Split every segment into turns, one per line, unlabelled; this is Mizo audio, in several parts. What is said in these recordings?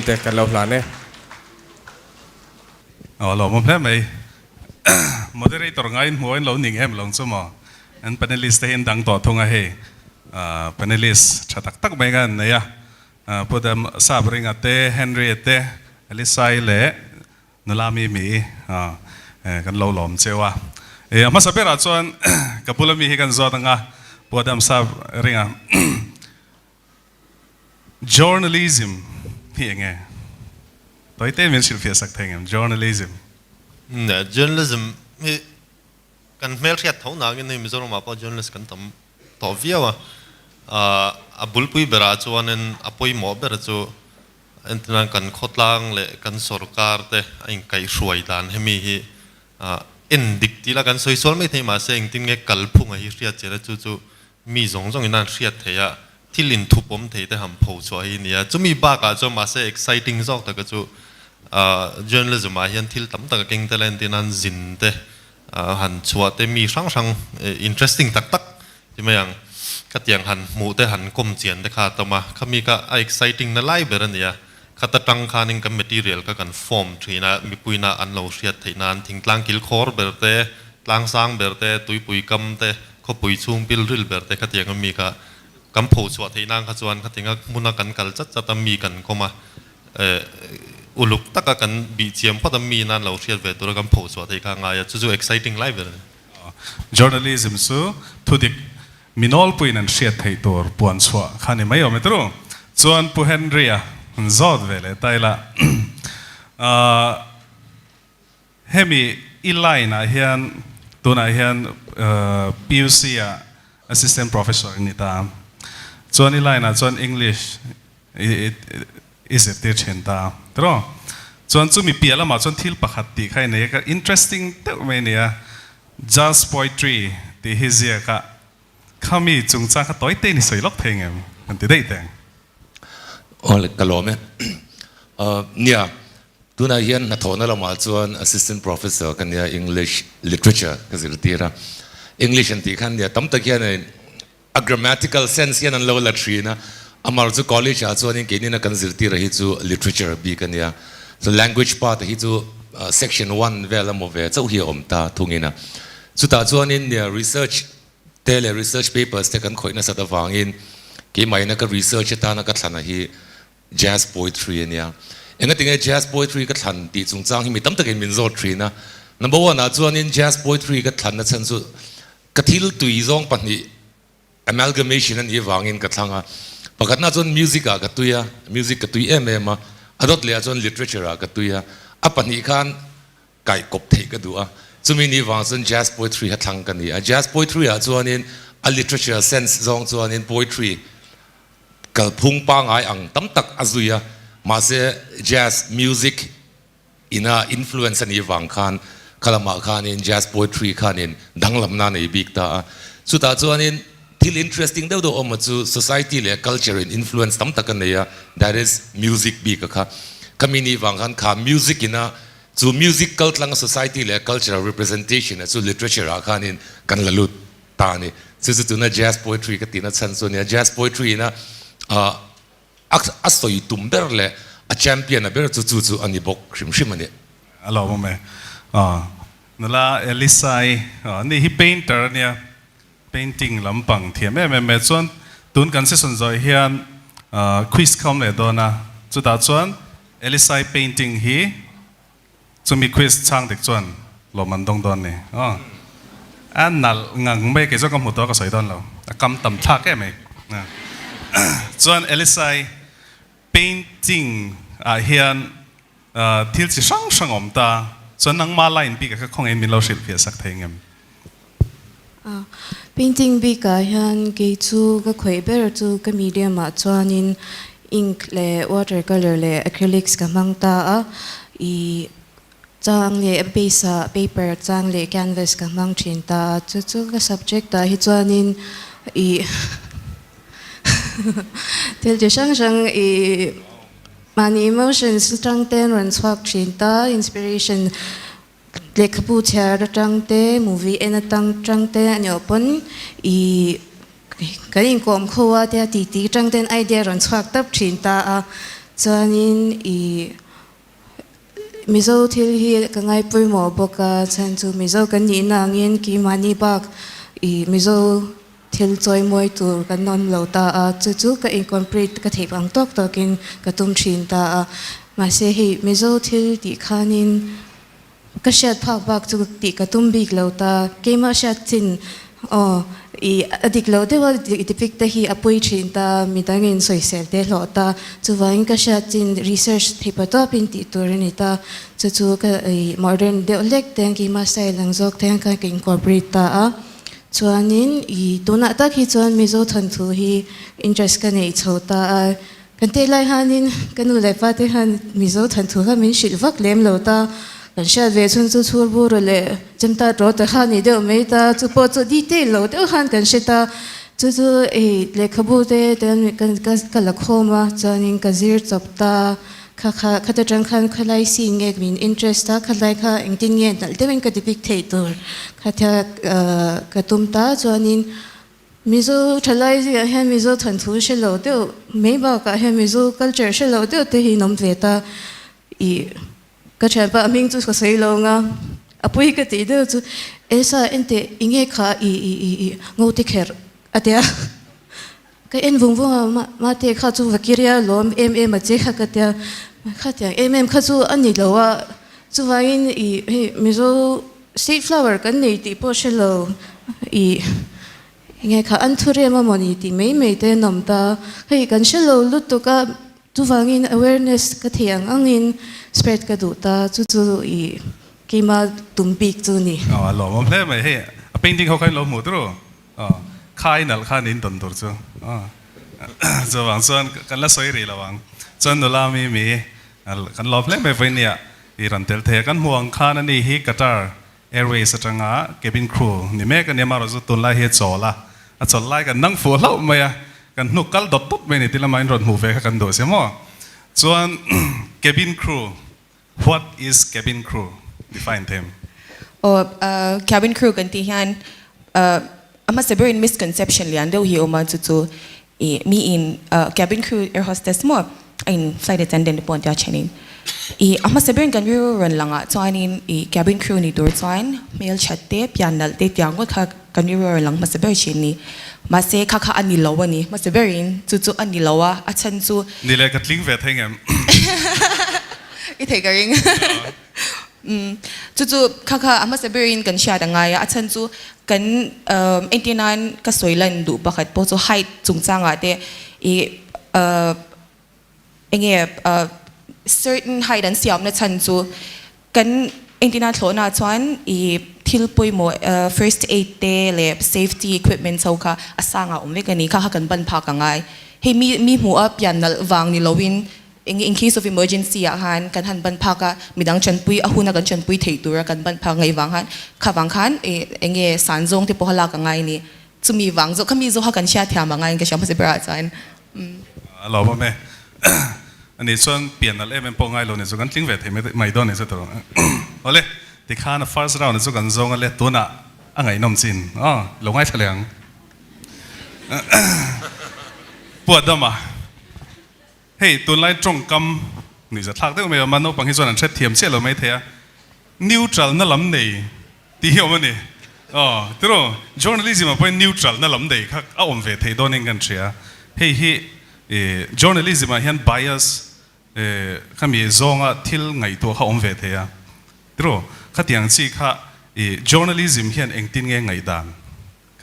te kan lo hlan e.
Aw lawmawm hle mai. Moderator ngaiin hmuh in lo ning em lo chu maw? An panelist te hi an dang tawh thung a hei. Panelist tha tak tak mai kha an nei a. Pu Dam Sap Ringa te, Henry a te, Elisai leh Nula Mimi kan lo lawm cheu a. A hmasa berah chuan ka bula mi hi kan zawt ang a, Pu Adam Sap Ringa. Journalism hi eng nge? Tawite min hrilhfiah sak thei ngem? Journalism.
Journalism hi kan hmelhriat tho nangin hei Mizoramah pawh journalist kan tam tawh viau a. A bulpui berah chuanin a pawimawh ber chu entirnan kan khawtlang leh kan sorkar te a inkaihhruai dan hemi hi en dik tih la kan sawi sual mai thei mahse engtin nge kalphunga hi hriat chian a chu chu Mi zawng zawngin an hriat theih a, thil inthup awm thei te han pho chhuah hi a ni a. Chumi bakah chuan mahse exciting zawk taka chu journalism ah hian thil tam tak a keng tel a, entir nan zin te han chhuah te mi hrang hrang interesting tak tak ti mai ang khatiang han hmuh te han kawm chian te kha a tam a, khami kha a exciting na lai ber a ni a. Khata tang khanin kan material kha kan form thin a, mipuina an lo hriat theih nan thingtlang kilkhawr ber te, tlangsang ber te, tuipui kam te, khawpui chhung pil ril ber te khatiang a mi kha kan pho chhuah theih nan kha chuan khatianga hmuna kan kal chat chat a mi kan kawm a, uluk taka kan bih chiam phawt a mi nan lo hriat ve tura kan pho chhuah theih kha a ngai a, chu chu exciting lai ber a ni.
Journalism chu thudik Mi nawlpuiin an hriat theih tur puan chhuah kha ni mai awm e tru. Chuan Pu Henry-a han zawt ve leh ta ila, hemi i line-ah hian tunah hian PUC-ah Assistant Professor i ni ta. Chuan i line-ah chuan English i zirtir thin ta tiraw. Chuan chumi piah lamah chuan thil pakhat tih kha i nei a, ka interesting deuh mai a ni a. Jazz poetry tih hi ziak a, khami chungchang kha tawi te ni sawi lawk thei ngem kan ti daih teng.
Aw ka lawm e. Nia, tunah hian hnathawhna lamah chuan Assistant Professor ka nia English Literature ka zirtir a. English an tih khan nia tam tak hian a grammatical sense hian an lo la thin a, amar chu college ah chuanin keinin a kan zirtir a hi chu literature bik a nia, so language part a hi chu section one vel emaw ve chauh hi a awm ta thungin a, chutah chuanin nia research te leh research papers te kan khawih nasat avangin keimahin a ka research atana ka thlan a hi jazz poetry a nia. Engatinge jazz poetry ka thlan tih chungchang hi mi tam takin min zawt thin a, number one ah chuanin jazz poetry ka thlan na chhan chu Ka thil tui zawng pahnih amalgamation a nih avangin ka thlang a, pakhatna chuan music ah ka tui a, music ka tui em em a, a dawt leh ah chuan literature ah ka tui a, a pahnih khan kaih kawp theih ka duh a, chumi nih vang chuan jazz poetry kha thlang ka ni a, jazz poetry ah chuanin a literature sense zawng chuanin poetry kalphung pangai ang tam tak a zui a, mahse jazz music Ina influence a nih vang khan kha lamah khanin jazz poetry khanin danglamna a nei bik ta a. Chutah chuanin thil interesting deuh deuh awm a chu society leh culture in influence tam tak a nei a, that is music bik a kha. Khami nih vang khan kha music ina chu music kaltlanga society leh cultural representation a chu literature ah khanin kan la lut ta a ni. Chu chu tuna jazz poetry ka tihna chhan chu a nia. Jazz poetry ina ah A sawi tum ber leh a champion a ber chu chu chu a ni bawk hrim hrim a ni.
A lo awm e. Nula Elisa-i ni hi painter a nia, painting lampang thiam em em e. Chuan tun kan session zawh hian quiz kha awm leh dawn a, chutah chuan Elisa-i painting hi Chumi quiz chhang dik chuan lawm an dawng dawn ni. Aw. A nalh ngang mai kei chuan ka hmu tawh a ka sawi dawn lo. A kam tam thlak em mai. Chuan Elisai painting ah hian thil chi hrang hrang a awm ta. Chuan nangma line bik ah kha khawngaih in min lo hrilh fiah sak thei ngem?
Painting bik ah hian kei chu ka khawih ber chu ka medium ah chuanin ink leh water colour leh acrylics ka hmang ta a, ih chang leh base ah paper chang leh canvas ka hmang thin ta a, chu chu ka subject ah hi chuanin ih thil chi hrang hrang ih mahni emotions atang te an rawn chhuak thin ta, inspiration. Lehkhabu chhiar atang te, movie en atang tang te a ni awh pawn ih kan inkawm kho a tia titi tang ten idea rawn chhuak tap thin ta a. Chuanin i Mizo thil hi ka ngai pawimawh bawk a, chhan chu Mizo kan nihna angin keimahni bak i Mizo thil chawimawi tur kan awm lo ta a, chu chu ka incomplete ka theih ang tawk tawkin ka tum thin ta a. Mahse hei Mizo thil tih khanin Ka hriat phak bak chu tih ka tum bik lo ta, keimah hriat chin aw i a dik lo deuh a depict te hi a pui thin ta, midang in sawisel te hlawh ta, chuvangin ka hriat chin research thei pa tawpin tih tur a ni ta, chu chu ka i modern deuh hlek te keimah style ang zawk te khan ka incorporate ta a, chuanin i tunah tak hi chuan Mizo thawnthu hi interest ka neih chho ta a. Kan teh lai hanin ka nu leh pa te khan Mizo thanthu kha min hrilh vak lem lo ta, kan hriat ve chhun chu chhur bur leh chemta ṭaw ta kha ni deuh mai ta, chu pawh chu detail lo deuh khan kan hre ta, chu chu hei lehkhabu te ten ka la khawm a, chuanin ka zir chawp ta, kha kha khata ṭang khan khawlai scene nge min interest a, khalai kha engtin nge nalh deuhin ka depict theih tur khatia ka tum ta, chuanin Mizo thalai zingah hian Mizo thanthu hre lo deuh mai bakah hian Mizo culture hre lo deuh te hi an awm ve ta. Ih ka thianpa a hming chu ka sawi lo ang a, a pui ka tih deuh chu Elsa enteh i nge kha i i i i ngo te kherh a tia. Ka en vung vung a ma mate kha chu va kiria lawm em em a che kha ka tia. Khatiang em em kha chu a ni lo a, chuvangin ih hei Mizo State flower kan nei tih pawh hre lo i enge kha an thu rem a mawni tih mai mai te an awm ta. Hei kan hre lo lutuk a, chuvangin awareness ka thei ang angin spread ka duh ta, chu chu i keima tum bik chu ni.
Aw a lawmawm hle mai, hei a painting ho kha in lo hmuh turu aw khai nalh khan in tawn tur chu aw chuvang chuan kan la sawi rih lo ang chuan nula mi mi kan lawm hle mai vawinia I rawn tel thei a, kan hmuh ang khan ani hi Qatar Airways atanga cabin crew ni mek a nia, amaherawhchu tunlai hi a chawl a, a chawl lai kan nang fuh hlauh mai a, kan hnuk kal dawt dawt mai a ni tih lamah in rawn hmuh ve kha kan duh si maw? Chuan cabin crew, what is cabin crew? Define them.
Aw, cabin crew kan tih hian a hmasa berin misconception lian deuh hi a awm a, chu chu I mi in cabin crew air hostess maw a in flight attendant te pawh an tia thenin i a hmasa berin kan rilru rawn lang ah chuanin i cabin crew ni tur chuan hmelthat te pian nalh te tiang ngawt kha kan rilru a rawn lang hmasa ber thin ni mahse kha kha a ni lo a ni hmasa berin chu chu a ni lo a a chhan chu
Ni le ka tling ve thei ngem.
I thei ka ring. Umm chu chu kha kha a hmasa berin kan hriat a ngai a, a chhan chu kan umm entir nan ka sawi lan duh pakhat pawh chu height chungchangah te ih ahh enge ahh certain height an siamna chhan chu kan entir nan thlawhna chuan ih thil pawimawh ahh first aid te leh safety equipment ho kha a sangah awm vek a ni, kha kha kan ban phak a ngai hei mi mi hmuh a pian nalh vang ni loin Eng in case of emergency ah khan kan han ban phak a, midang chanpui a huna kan chanpui theih tura kan ban phak ngaih vang khan kha vang khan eng nge san zawng te pawh a lak a ngai ni. Chumi vang zawk kha mi zawk kha kan hriat thiam a ngaiin ka hria hmasa berah chuan.
A lawm awm e. Ani chuan pian nalh em em pawh ngai lo ni chu kan tling ve thei mai dawn ni chu tur. Awle tikhan a first round chu kan zawng a le tunah a ngaihnawm chin aw lo ngaithla leh ang. Pu Adama. Hei tunlai tawngkam nuihza thlak deuh mai a awm a, naupang hi chuan an hret thiam chiah lo mai thei a, neutral na lam nei tih hi a awm a ni. Aw tiraw, journalism ah pawhin neutral na lam nei kha a awm ve thei dawnin kan hria. Hei hi journalism ah hian bias khami zawnga thil ngaihtuah kha a awm ve thei a, tiraw, khatiang chi kha journalism hian engtin nge ngaihdan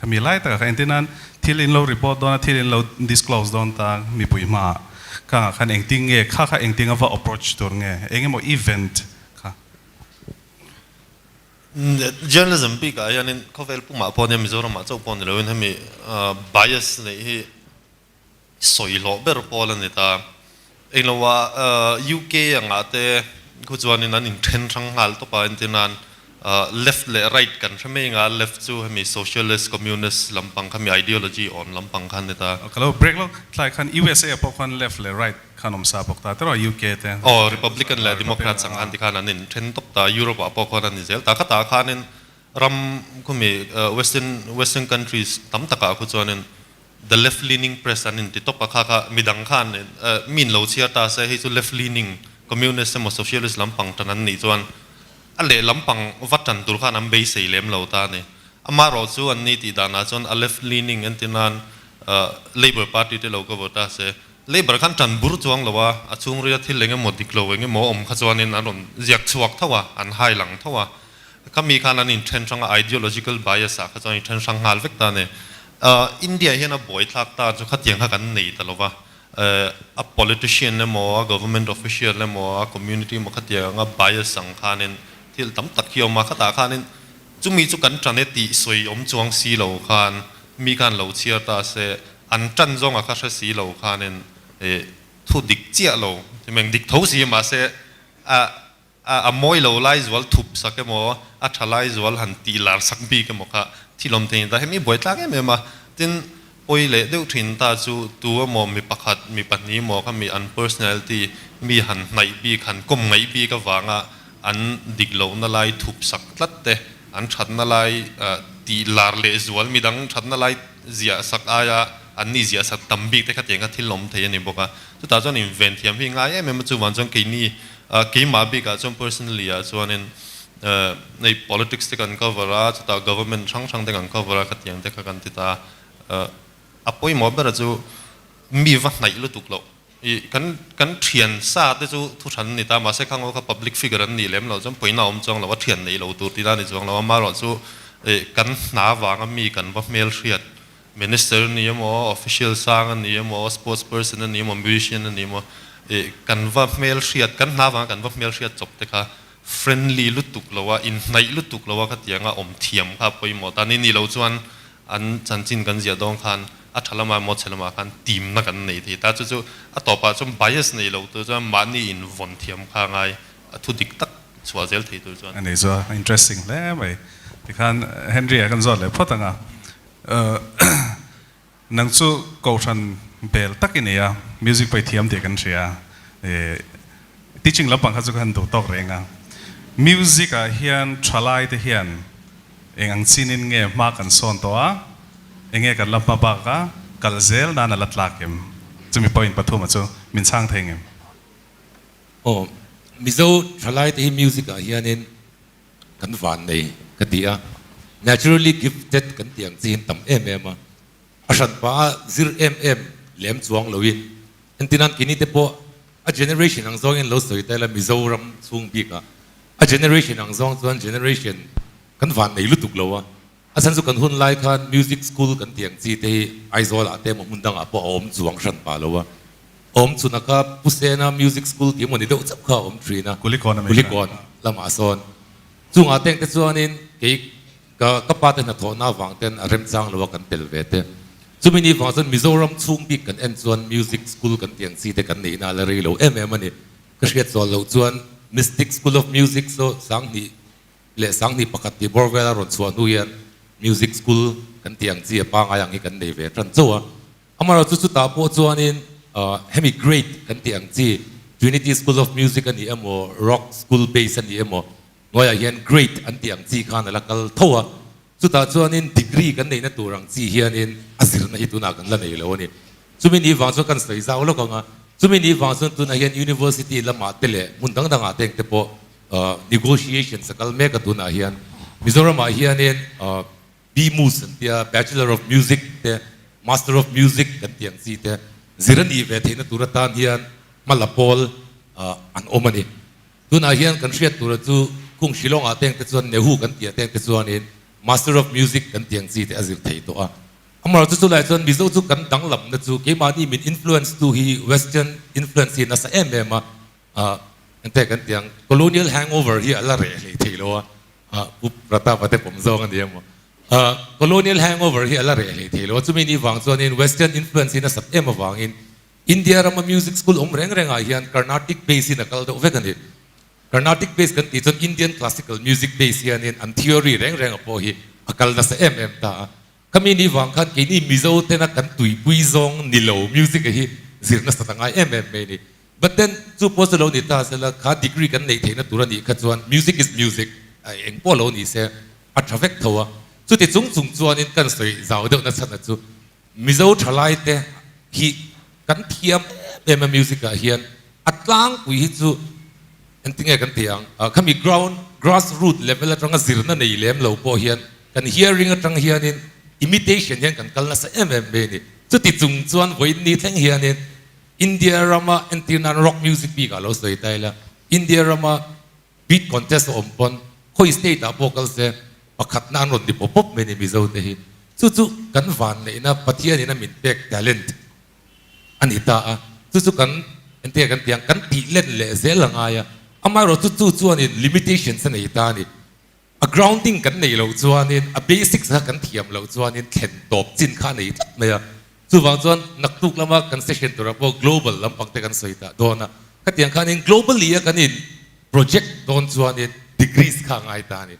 Khami lai takah kha entir nan thil in lo report dawn a, thil in lo disclose dawn ta mipui hmaah khangah khan engtin nge kha kha engtin a va approach tur nge eng emaw event kha.
Journalism bikah hianin khawvel pumah pawh nia Mizoramah chauh pawh ni loin hemi bias neih hi sawi hlawh ber pawl a ni ta. Engloah UK angah te khu chuanin an inthen hrang nghal tawp a, entir nan left leh right kan hre mai anga left chu hemi socialist, communist lampang kha mi ideology awn lampang kha a ni ta.
Ka lo break lawk, tlai khan USA ah pawh khan left leh right khan awm sa bawk ta tiraw UK te.
Aw Republican leh Democrats ang khan tikhan an inthen tawp ta, Europe ah pawh khuan a ni zel ta. Khatah khanin ram khumi western western countries tam takah khu chuanin. The left leaning press an inti tawp a, kha kha midang khan mi in lo chhiar ta se hei chu left leaning communist emaw socialist lampang tan an nih chuan a leh lampang va tan tur khan an beisei lem lo ta a ni. Amaherawh chu an ni tih danah chuan a left leaning entir nan Labour party te lo cover ta se Labour khan tan bur chuang lo a, a chhungrila thil eng emaw dik lo eng emaw awm kha chuanin an rawn ziak chhuak tho a, an hai lang tho a. Khami khan an inthen hrang a, ideological bias ah kha chuan an inthen hrang nghal vek ta a ni. India hian a buaithlak ta chu khatiang kha kan nei ta lo va, a politician emaw, a government official emaw, a community emaw khatiang anga bias ang khanin thil tam tak hi a awm a, khatah khanin chumi chu kan tan e tih sawi awm chuang si lo khan mi khan lo chhiar ta se, an tan zawnga kha hre si lo khanin thu dik chiah lo, meng dik tho si mahse a A mawi lo lai zual thup sak emaw, a tha lai zual han tih lar sak bik emaw kha thil awm thei a ni ta. Hemi buai tlak em em a, tin pawi leh deuh thin ta chu tu emaw mi pakhat, mi pahnih emaw kha mi an personality mi han hnaih bik, han kawm ngaih bik avanga an dik lohna lai thup sak tlat te, an thatna lai tih lar leh zual, midang thatna lai ziah sak aia an ni ziah sak tam bik te kha tiang kha thil awm thei a ni bawk a. Chutah chuan inven thiam hi ngai em em a, chuvang chuan keini Keimah bikah chuan personally ah chuanin hei politics te kan cover a, chutah government hrang hrang te kan cover a, khatiang te kha kan ti ta a. A pawimawh bera chu mi va hnaih lutuk loh. I kan kan thian sa te chu thu hran ni ta, mahse khang ho kha public figure an nih lem loh chuan pawina awm chuang lo, a thian neih lo tur tihna a ni chuang lo. Amaherawh chu kan hna vanga mi kan va hmelhriat Minister a ni emaw, official sang a ni emaw, sports person a ni emaw, musician a ni emaw, ih kan va hmelhriat, kan hna vanga kan va hmelhriat chawp te kha friendly lutuk lo a, inhnaih lutuk lo a khatianga awm thiam kha a pawimawh ta. Ni ni lo chuan an chanchin kan ziah dawn khan a tha lamah emaw chhe lamah khan timna kan nei thei ta. Chu chu a tawpah chuan bias nei lo tur chuan mahni invawn thiam kha a ngai, a thu dik tak chhuah zel thei tur chuan.
A nei chu a interesting hle mai. Tikhan Henry-a kan zawt leh phawt ang a. Nang chu Kohhran bel tak i nei a, music pawh i thiam tih kan hria. Teaching lampang kha chu ka han duh tawk reng a. Music ah hian thalai te hian eng ang chinin nge hma kan sawn tawh a, enge kan la hma bak a, kal zel nan a la tlak em? Chumi point pathuma chu min chhang thei ngem?
Aw, Mizo thalai te hi music ah hianin Kan van nei ka ti a, naturally gifted kan tih ang chi hian tam em em a, a hran pah a zir em em lem chuang loin entirnan kini te pawh a generation ang zawngin lo sawi ta ila Mizoram chhung bikah a generation ang zawng chuan generation kan van nei lutuk lo a, a chhan chu kan hun lai khan music school kan tih ang chi te hi Aizawl ah te emaw hmun dangah pawh a awm chuang hran pah lo a, awm chhun a kha Pu Sena music school tih emaw ni deuh chauh kha a awm thin a, Kulikawn lamah sawn chungah teng te chuanin kei ka ka pa te hnathawhna avang ten a remchang lo a kan tel ve te. Chumi ni vang chuan Mizoram chhung bik kan en chuan music school kan tih ang chi te kan neihna a la rei lo em em a ni. Ka hriat zawh loh chuan Mystic School of Music saw 2000 leh 2001 tih bawr vela rawn chhuah hnu hian music school kan tih ang chi a pangai ang hi kan nei ve tan chauh a. Amaherawh chu chutah pawh chuanin hemi grade kan tih ang chi Trinity School of Music a ni emaw Rock School base a ni emaw hnuaiah hian grade an tih ang chi khan a la kal tho a. Chutah chuanin degree kan neihna tur ang chi hianin a zirna hi tunah kan la nei lo a ni. Chumi ni vang chuan kan sawi zau lawk ang a, chumi ni vang chuan tunah hian University lamah te leh hmun dang dangah te engte pawh negotiations a kal mek a tunah hian Mizoramah hianin BMus an tia Bachelor of Music te Master of Music kan tih ang chi te zir a nih ve theihna tur atan hian hma la pawl an awm a ni. Tunah hian kan hriat tura chu Kung Shillong-ah te engte chuan Nehu kan tih ah te engte chuanin Master of Music kan tih ang chi te a zir thei tawh a. Amaherawhchu chu chulaiah chuan Mizo chu kan danglamna chu keimahni min influence tu hi Western influence hi nasa em em a, Engte kan tih ang, colonial hangover hi a la reh hlei thei lo a, Pu Pratap-a te pawm zawng a ni emaw. Colonial hangover hi a la reh hlei thei lo a, chumi ni vang chuanin Western influence hi nasat em avangin India rama music school awm reng rengah hian Carnatic base in a kal deuh vek a ni. Carnatic base kan tih chuan Indian classical music base hianin an theory reng renga pawh hi a kal nasa em em ta a. Khami ni vang khan keini Mizo tena kan tuipui zawng ni lo music a hi zir nasat a ngai em em mai a ni. But then chu pawh chu lo ni ta sela kha degree kan neih theihna tur a nih kha chuan music is music eng pawh lo ni se a tha vek tho a. Chuti chung chung chuanin kan sawi zau deuh nachhan a chu. Mizo thalai te hi kan thiam em em a music ah hian a tlangpui hi chu engtinge kan tih ang khami ground grass root level atanga zirna nei lem lo pawh hian kan hearing atang hianin imitation hian kan kal nasa em em mai a ni. Chuti chung chuan vawiin ni thleng hianin India rama entir nan rock music bik ah lo sawi ta ila India rama Beat contest a awm pawn khawi state ah pawh kal se pakhat na an rawn ti pawp pawp mai ni Mizo te hi. Chu chu kan van neihna Pathian in a min pek talent a ni ta a, chu chu kan entir kan tih ang kan tih len leh zel a ngai a, amaherawh chu chu chuanin limitations a nei ta a ni. A grounding kan neih loh chuanin a basics kha kan thiam loh chuanin thlen tawp chin kha a nei tlat mai a. Chuvang chuan naktuk lama kan session turah pawh global lampang te kan sawi tah dawn a, khatiang khanin globally a kan in project dawn chuanin degrees kha a ngai ta a ni.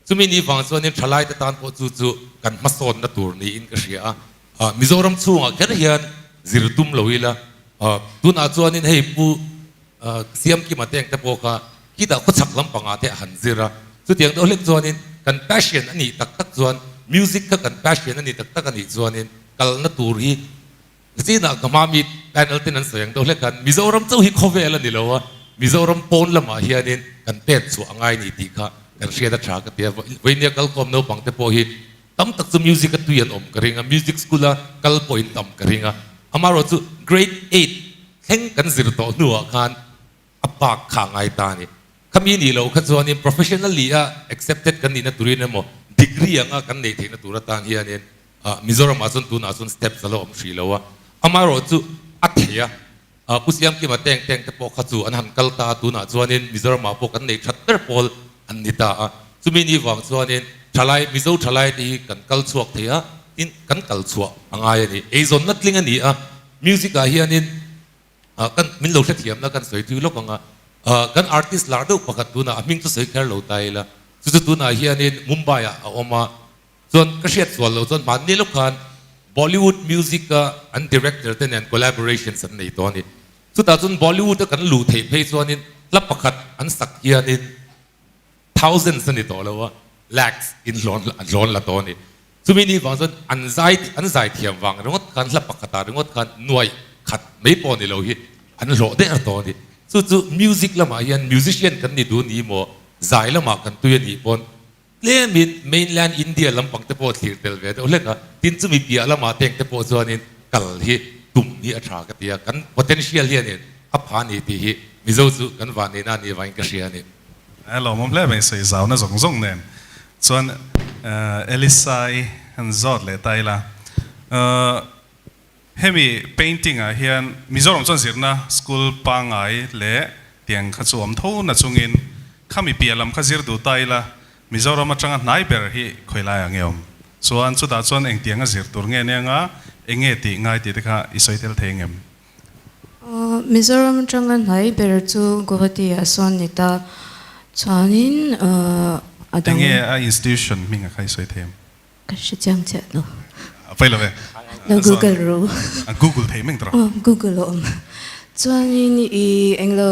Chumi ni vang chuanin thalai te tan pawh chu chu kan hmasawnna tur niin ka hria a, Mizoram chhungah kher hian zir tum lo ila, tunah chuanin hei Pu Siamkima te ang te pawh kha khitah khawchhak lampangah te a han zir a, chutiang deuh hlek chuanin kan passion a nih tak tak chuan music kha kan passion a nih tak tak a nih chuanin kalna tur hi zinah ka hma mi panel ten an sawi ang deuh hlek khan Mizoram chauh hi khawvel a ni lo a, Mizoram pawn lamah hianin kan pek chhuah a ngai ni tih kha kan hriat a tha ka ti a, vawinia kalkhawm naupang te pawh hi tam tak chu music a tui an awm ka ring a, music school a kal pawhin tam ka ring a, amaherawhchu grade eight thleng kan zir tawh hnuah khan a bak kha a ngai ta a ni. Khami nih loh kha chuanin professionally a accepted kan nihna turin emaw degree anga kan neih theihna tur atan hianin Mizoramah chuan tunah chuan steps a la awm hrih lo a, amaherawhchu a thei a, Pu Siamkima teng teng te pawh kha chu an han kal ta a, tunah chuanin Mizoramah pawh kan neih that ber pawl an ni ta a, chumi ni vang chuanin thalai Mizo thalai te hi kan kal chhuak thei a, tin kan kal chhuah a ngai a ni. Eizawnna tling a ni a, music ah hianin kan min lo hrethiamna kan sawi thui lawk ang a, kan artist lar deuh pakhat tunah a hming chu sawi kher lo ta ila, chu chu tunah hianin Mumbai ah a awm a, Chuan ka hriat sual lo chuan mahni lawk khan Bollywood music a an director te nen collaborations an nei tawh a ni. Chutah chuan Bollywood a kan luh theih phei chuanin hla pakhat an sak hianin thousands a ni tawh lo a, lakhs in hlawn an hlawn la tawh a ni. Chumi ni vang chuan an zai an zai thiam vang ringawt khan hla pakhatah ringawt khan nuaih khat mai pawh ni lo hi an hlawh der tawh a ni. Chu chu music lamah hian musician kan ni duh ni maw zai lamah kan tui a nih pawn Tlemin mainland India lampang te pawh thlir tel ve deuh hlek a, tin chumi piah lamah teng te pawh chuanin kal hi tum hi a tha ka ti a, kan potential hianin a pha ni tih hi Mizo chu kan vanneihna a nih vangin ka hria a ni.
A lawmawm hle mai sawi zauna zawng zawng nen chuan Elisa-i han zawt leh ta ila. Hemi painting ah hian Mizoram chuan zirna school pangngai leh tiang kha chu awm tho na chungin khami piah lam kha zir duh ta ila Mizoram atanga hnai ber hi khawi lai ah nge awm? Chuan chutah chuan engtiang a zir tur nge nia nga enge tih ngai tih te kha i sawi tel thei ngem?
Mizoram atanga hnai ber chu Guwahati ah sawn ni ta chuanin a dang.
Enge a institution hming ah kha i sawi thei em?
Ka hre chiang chiah lo.
A pawi lo ve.
Lo google ru.
A google thei meng tawh.
Aw google a awm. Chuanin i englo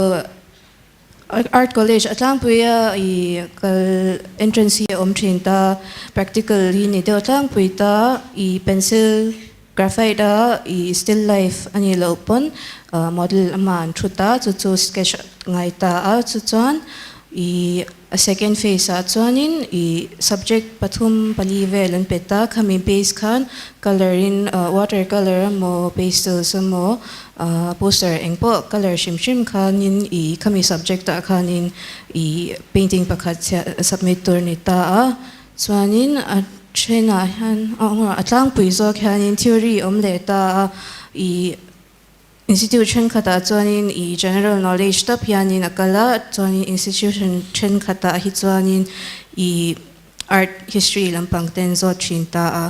art college a tlangpui a i kal entrance hi a awm thin ta, practical hi ni deuh a tlangpui ta, i pencil graphite a i still life a nih loh pawn model ama an thu ta, chu chu sketch ngai ta a, chu chuan i A second phase ah chuanin i subject pathum pali vel an pet a, khami base khan colour in water colour emaw pastels emaw poster eng pawh colour hrim hrim khanin i khami subject ah khanin i painting pakhat submit tur a ni ta a, chuanin a thenah hian a tlangpui zawk hianin theory awm leh ta a i. Institute thenkhatah chuanin i general knowledge tawp hianin a kal a, chuanin institution thenkhatah hi chuanin i art history lampang ten zawt thin ta a,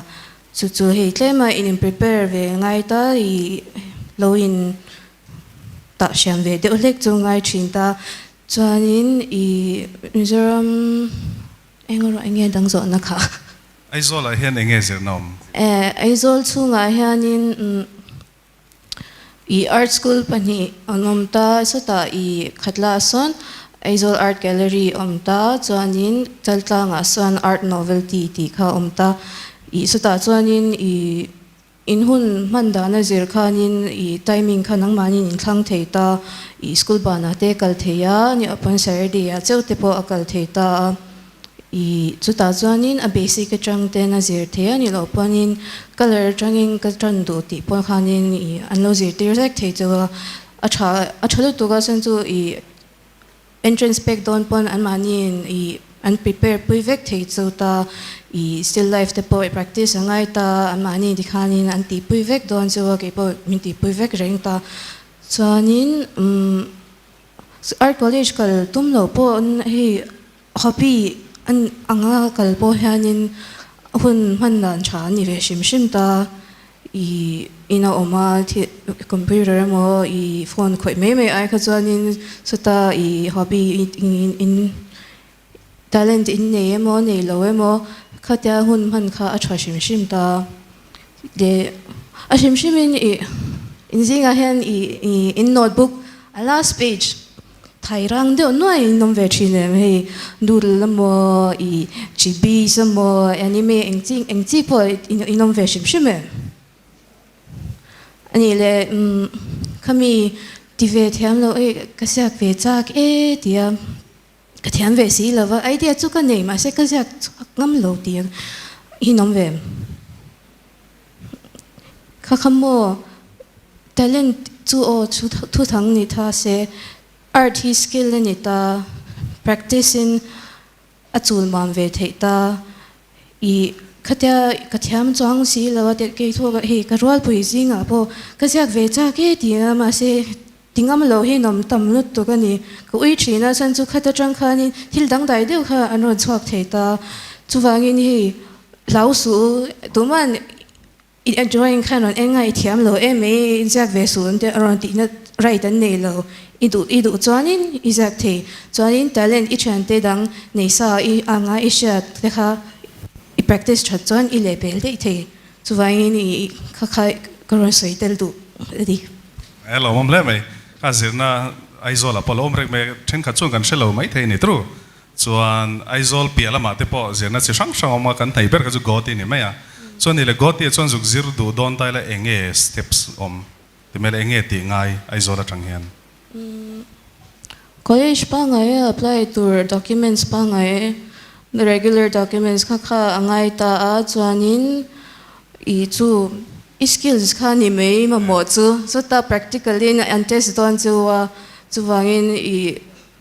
chu chu hei tlema in in prepare ve ngai ta i lo in tah hriam ve deuh hlek chu ngai thin ta, chuanin i Mizoram eng erawh eng nge dang zawhna kha.
Aizawlah hian eng nge zirna awm?
Aizawl chhungah hianin I art school pahnih an awm ta, sawtah i Khatla sawn Aizawl Art Gallery a awm ta, chuanin Chaltlangah sawn Art Novelty tih kha a awm ta. I sawtah chuanin i. In hun hman dana zir khanin i timing kha nangmahnin in thlang thei ta, i school banah te kal thei a, ni upon Saturday ah cheu te pawh a kal thei ta a, i chutah chuanin a basic atang ten a zir thei a nih loh pawhin colour atangin ka tan duh tih pawh khanin i an lo zirtir vek thei cheu a, a tha a tha lutuk a chuan chu i Entrance pek dawn pawn anmahniin i an prepare pui vek thei chu ta, i still life te pawh i practice a ngai ta, anmahni tikhanin an tihpui vek dawn chu a, keipawh min tihpui vek reng ta. Chuanin umm art college kal tum loh pawh hei hobby anga kal pawh hianin hun hman dan tha a ni ve hrim hrim ta. I in a awm a, computer emaw i phone khawih mai mai ai kha chuanin sawta i hobby in talent in nei emaw nei lo emaw khatia hun hman kha a tha hrim hrim ta. Leh a hrim hrimin i in zingah hian i in notebook a last page Thai rang deuh nuai in awm ve thin em hei noodle emaw i chibis emaw anime eng chi eng chi pawh in awm ve hrim hrim em a nih leh umm khami ti ve thiam loh hei ka ziak ve chak e tia ka thiam ve si lova idea chu ka nei mahse ka ziak chhuak ngam lo tih in awm ve em. Kha kha maw talent chu aw thu thang ni tha se art hi skill a ni ta practice in a chul mam ve theih ta i khatia ka thiam chuang si lo a teh kei thawk ah hei ka rualpui zingah pawh ka ziak ve chak e ti a mahse ti ngam lo hi nawm tam lutuk a ni ka ui thin a chhan chu khat atang khanin thil dangdai deuh kha an rawn chhuak thei ta chuvangin hei Hlau suh u, tuman i drawing khan rawn en ngai thiam lo em mai, i ziak ve suh an tih a rawn tihna right an nei lo, i duh i duh chuanin i ziak thei, chuanin talent i thiante dang nei sa i anga i hriat te kha i practice that chuan i leh pel daih thei, chuvangin i kha kha ka rawn sawi tel duh a ni.
E lo awm hle mai, kha zirna Aizawl ah pawh lo awm reng mai, thenkhat chuan kan hre lo maithei a ni tru. Chuan Aizawl piah lamah te pawh zirna chi hrang hrang a awm a, kan hnaih ber kha chu Guwahati ni mai a. Chuan ni le Guwahati ah chuan zuk zir duh dawn ta ila eng nge steps awm ti mai le eng nge tih ngai Aizawl atang hian?
College pangngai a apply tur documents pangngai regular documents kha kha a ngai ta a, chuanin i chu i skills kha ni mai mamawh chu chutah practical in an test dawn chu a, chuvangin i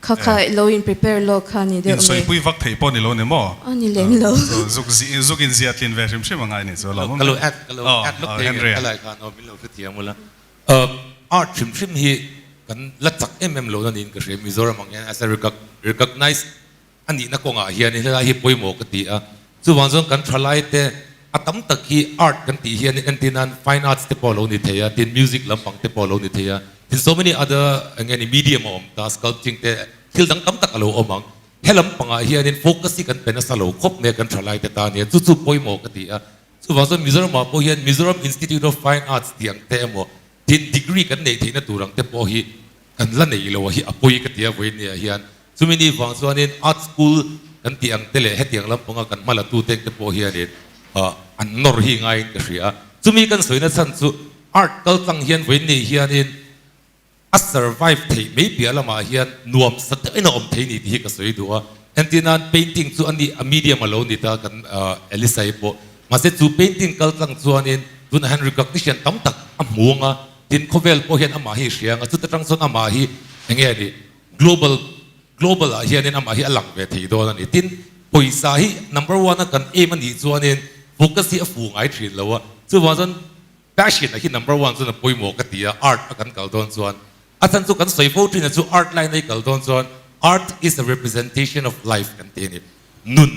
Kha kha lo in prepare lawk kha ni deuh mai.
Insawi pui vak theih pawh ni lo ni maw?
A ni lem lo.
Zuk zuk in zia tlin ve hrim hrim a ngai ni chu
alawm. Ka lo add ka lo add lawk thei nge ka lai khan aw min lo hrethiam ula. Art hrim hrim hi kan la chak em em lo na niin ka hria Mizoram ang hian as a recognize a nihna kawngah hian helai hi pawimawh ka ti a. Chuvang chuan kan thalai te a tam tak hi art kan tih hian entir nan fine arts te pawh a lo ni thei a, tin music lampang te pawh a lo ni thei a, tin so many other eng nge ni medium a awm ta, sculpting te thil dang tam tak a lo awm ang. He lampangah hianin focus hi kan pe nasa lo khawp mai a kan thalai te tan hian chu chu pawimawh ka ti a. Chuvang chuan Mizoramah pawh hian Mizoram Institute of Fine Arts tih ang te emaw tin degree kan neih theihna tur ang te pawh hi Kan la nei lo a hi a pawi ka ti a vawinia hian chumi ni vang chuanin art school kan tih ang te leh hetiang lampanga kan hma la tu te te pawh hianin an nawr hi ngaiin ka hria a. Chumi kan sawina chhan chu art kal tlang hian vawinia hianin a survive theih mai piah lamah hian nuam sa deuhin a awm thei ni tih hi ka sawi duh a. Entir nan painting chu a ni a medium a lo ni ta kan Elisa-i pawh mahse chu painting kal tlang chuanin tunah hian recognition tam tak a hmu ang a. Tin, khawvel pawh hian amah hi hria ang a, chuta tang chuan amah hi eng nge ni, global, global ah hianin amah hi a lang ve thei dawn a ni. Tin, pawisa hi number one a kan aim a nih chuanin focus hi a fu ngai thin lo a, chuvang chuan passion a hi number one chuan a pawimawh ka ti a, art a kan kal dawn chuan. A chhan chu kan sawi fo thin a chu art line a i kal dawn chuan art is a representation of life kan ti a ni. Nun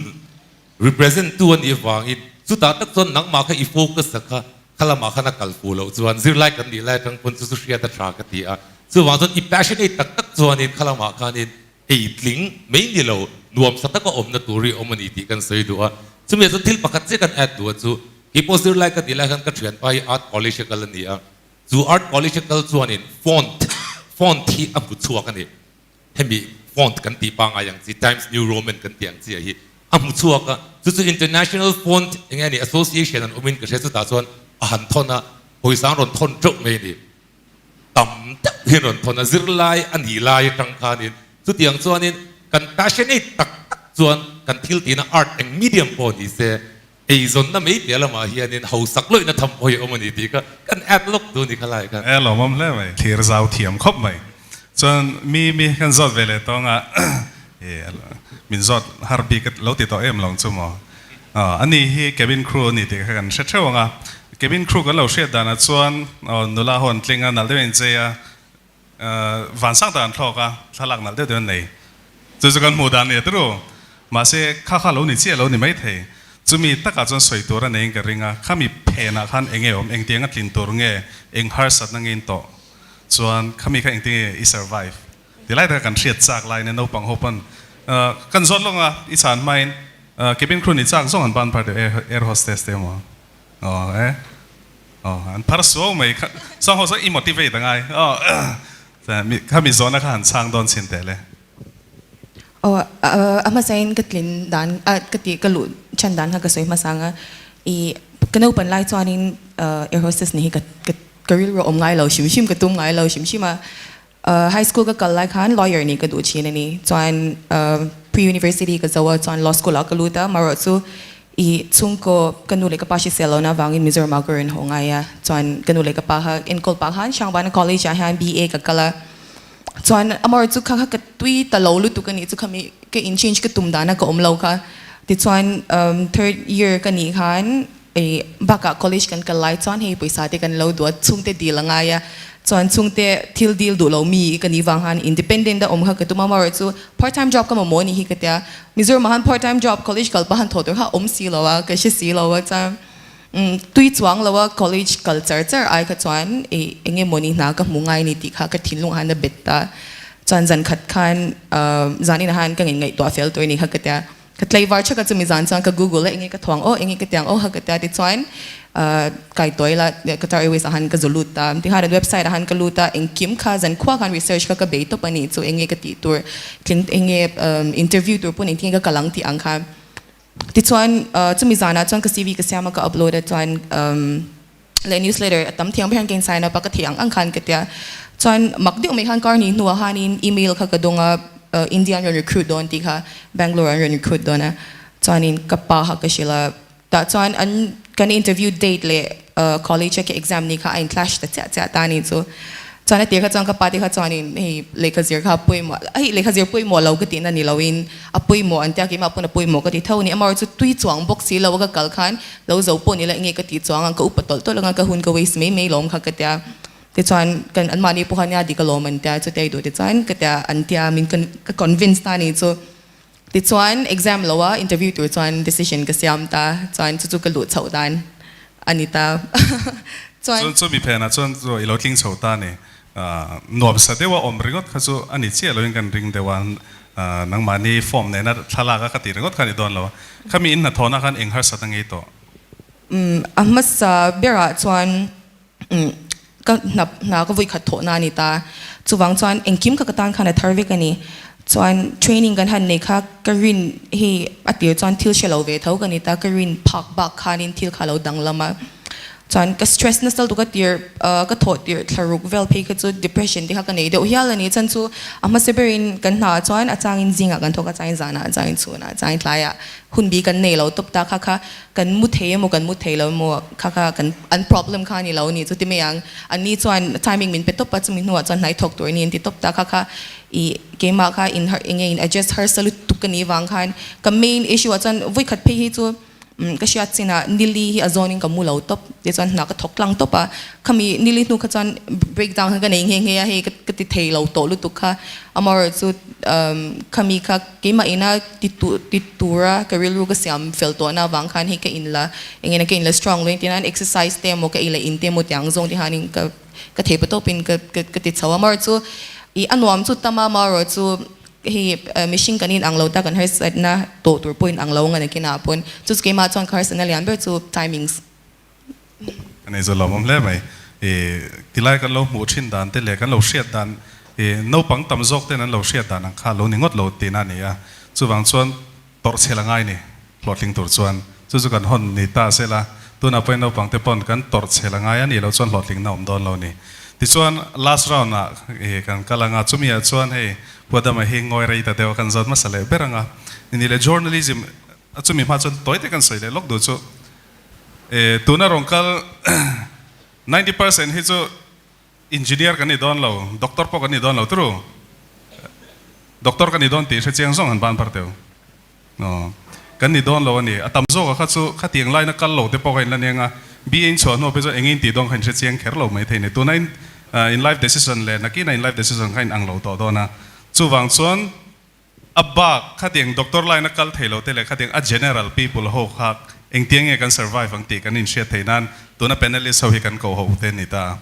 Represent tu a nih vangin chutah tak chuan nangmah kha i focus a kha kha lamah khan a kal fuh loh chuan zirlai kan nih lai atang pawn chu chu hriat a tha ka ti a. Chuvang chuan i passionate tak tak chuanin kha lamah khanin ei tling mai ni lo nuam sa taka awmna tur hi awm a ni tih kan sawi duh a. Chumi ah chuan thil pakhat chiah kan add duh a chu keipawh zirlai ka nih lai khan ka thianpa hi art college a kal a ni a. Chu art college a kal chuanin font font hi a hmu chhuak a ni. Hemi font kan tih pangngai ang chi, Times New Roman kan tih ang chi ah hi a hmu chhuak a, chu chu International Font eng nge ni Association an awmin ka hria chutah chuan a han thawn a, pawisa an rawn thawn teuh mai a ni. Tam deuh hian rawn thawn a, zirlai a nih lai atang khanin chutiang chuanin kan passionate tak tak chuan kan thil tihna art eng medium pawh ni se eizawnna mai piah lamah hianin hausak lawihna tham pawh hi a awm a ni tih kha kan add lawk duh a ni kha lai khan.
E lawmawm hle mai, thlir zau thiam khawp mai. Chuan mi mi kan zawt ve leh tawng a, min zawt har bik lo ti tawh em lo chu maw? A ni hi cabin crew a ni tih kha kan hre theuh ang a, cabin crew kan lo hriat danah chuan nula ho an tling a, nalh deuhin an chei a, vansang tak an thlawk a, thlalak nalh deuh deuh an nei. Chu chu kan hmuh dan a ni a turu. Mahse kha kha lo ni chiah lo ni maithei. Chumi takah chuan sawi tur a neiin ka ring a, khami phenah khan eng nge awm, engtiang a tlin tur nge, eng harsatna nge in tawh chuan khami kha engtin nge i survive ti lai taka kan hriat chak laiin naupang ho pawn kan zawt lawng a, i chhan hmain cabin crew ni chak zawng an ban phar deuh air hostess te emaw aw e aw an phar suau mai kha sawng ho saw i motivate a ngai aw khami zawhna kha han chhang dawn chhin teh le.
Aw a hmasain ka tlin dan a ka tih ka luh chhan dan kha ka sawi hmasa ang a i ka naupan lai chuanin air hostess nih hi ka ka ka rilru a awm ngai lo hrim hrim ka tum ngai lo hrim hrim a high school ka kal lai khan lawyer nih ka duh thin a ni chuan pre university ka zo a chuan law school ah ka lut a marawh chu i chhungkaw ka nu leh ka pa hrisel lohna avangin Mizoram ah ka rawn haw ngai a chuan ka nu leh ka pa kha enkawl pah khan Hrangvana college ah hian BA ka kal a. Chuan Amor chu kha kha ka tui ta lo lutuk a nih chu khami ka in change ka tum dana ka awm lo kha. Tichuan third year ka nih khan ei bakah college kan kal lai chuan hei pawisa te kan lo duh a chhungte dil a ngai a chuan chhungte thil dil duh lo mi ka nih vang khan independent a awm kha ka tum a Amor chu part time job ka mamawh a nih hi ka tia Mizoram ah khan part time job college kal pah han thawh tur kha a awm si lo a ka hre si lo a chuan Tui chuang lo a college kal char char ai kha chuan eng emaw ni hna ka hmu ngai ni tih kha ka thinlung ah khan a bet ta. Chuan zan khat khan zan inah khan ka ngei ngaihtuah fel tur a ni kha ka tia. Ka tlaivar chhak a chumi zan chuan ka google a enge ka thuang aw enge ka tiang aw kha ka tia tichuan kai tuai la Qatar Airways ah khan ka zu lut ta. Tikhan an website ah khan ka lut a engkim kha zan khua khan research kha ka bei tawp a nih chu enge ka tih tur tling enge interview tur pawh engtin nge ka kal ang tih ang khan. Tichuan chumi zanah chuan ka CV ka siam a ka upload a chuan leh newsletter a tam thiang ber hian ka in sign up a ka theih ang ang khan ka tia. Chuan mak deuh mai khan kar ni hnuah khanin email kha ka dawng a India an rawn recruit dawn tih kha Bangalore an rawn recruit dawn a chuanin ka pa kha ka hrilh a tah chuan an kan interview date leh college a ka exam ni kha a in clash ta chiah chiah ta a ni chu. Chuan a tir kha chuan ka pa te kha chuanin hei lehkha zir kha a pawimawh hei lehkha zir pawimawh lo ka tihna ni loin a pawimawh an tia keimah pawn a pawimawh ka ti tho a ni. Amaherawhchu chu tui chuang bawk si lo a ka kal khan lo zo pawh ni la enge ka tih chuang ang ka upa tawlh tawlh anga ka hun ka waste mai mai lawm kha ka tia. Tichuan kan anmahni pawh khan nia dik alawm an tia chutia i duh ti chuan ka tia an tia min ka convince ta a ni chu. Tichuan exam lo a interview tur chuan decision ka siam ta chuan chu chu ka luh chhoh dan a ni ta. Chuan.
Chuan chu mi phenah chuan chu i lo tling chho ta a ni. Nuam sa deuha awm ringawt kha chu a ni chiah loin kan ring deuh a, nangmahni form nena thlalak a ka tih ringawt kha a ni dawn lo a. Khami in hnathawhna khan eng harsat a ngei tawh?
A hmasa berah chuan Ka hnap hna ka vui khat thawhna a ni ta. Chuvang chuan engkim kha ka tan khan a thar vek a ni. Chuan training kan han nei kha ka rin hei a tir chuan thil hre lo ve tho ka ni ta, ka rin phak bak khanin thil kha a lo danglam a. Chuan ka stress nasa lutuk a tir ka thawh tirh thla ruk vel phei kha chu depression te kha ka nei deuh hial a ni. Chuan chu a hmasa berin kan hna ah chuan a changin zingah kan thawk a, a changin zanah, a changin chhunah, a changin tlaiah hun bi kan nei lo tawp ta kha kha. Kan mu thei emaw kan mu thei lo emaw kha kha kan an problem kha a ni lo a ni chu ti mai ang. An ni chuan timing min pe tawp a chumi hnuah chuan hnai thawk tur a ni an ti tawp ta kha kha i keimah kha in har enge in adjust harsa lutuk ka nih vang khan ka main issue ah chuan vawikhat phei hi chu ka hriat chinah nili hi a zawnin ka mu lo tawp tichuan hna ka thawk tlang tawp a khami nili hnu kha chuan breakdown kha ka nei nghe nghe a hei ka ti thei lo tawh lutuk kha amaherawhchu khami kha Keimah ina ti ti tura ka rilru ka siam fel tawhna avang khan hei ka in la eng ina ka in la strong lo engtin an exercise te emaw ka ei leh in te emaw tiang zawng te hianin ka ka thei pa tawpin ka ka ka ti chho a amaherawhchu chu ih a nuam chu tam a amaherawhchu chu hei mihring kan in ang lo ta kan harsatna tawh tur pawh in ang lo ang a nakinah pawn chu chu keimah chuan ka harsatna lian ber chu timings.
Ka nei zawh lawmawm hle mai. I tilai kan lo hmuh thin dan te leh kan lo hriat dan i naupang tam zawk ten an lo hriat dan ang kha lo ni ngawt lo tihna a ni a. Chuvang chuan tawrhchhel a ngai ni hlawhtling tur chuan chu chu kan hawn ni ta sela. Tunah pawhin naupang te pawn kan tawrh chhel a ngai a nih loh chuan hlawhtlingna awm dawn lo a ni. Tichuan last round ah kan kal ang a, chumi ah chuan hei Pu Adama hi ngawi rei ta deuh a kan zawt hmasa leh ber ang a. Ni leh journalism a chumi hma chuan tawi te kan sawi leh lawk duh chu tuna rawn kal 90% hi chu Engineer kan ni dawn lo, doctor pawh kan ni dawn lo turu. Doctor kan ni dawn tih hre chiang zawng han ban phar teu. Aw, kan ni dawn lo a ni. A tam zawk a kha chu khatiang line a kal lo te pawh kha in la neng a, BA in chhuah hnuah phei chuan eng in tih dawn kha in hre chiang kher lo mai thei ni. Tuna in in life decision leh nakina in life decision kha in ang lo tawh dawn a. Chuvang chuan A bak khatiang doctor line a kal thei lo te leh khatiang a general people ho kha engtiang nge kan survive ang tih kan inhriat theih nan tuna panelist ho hi kan koh ho te ni ta.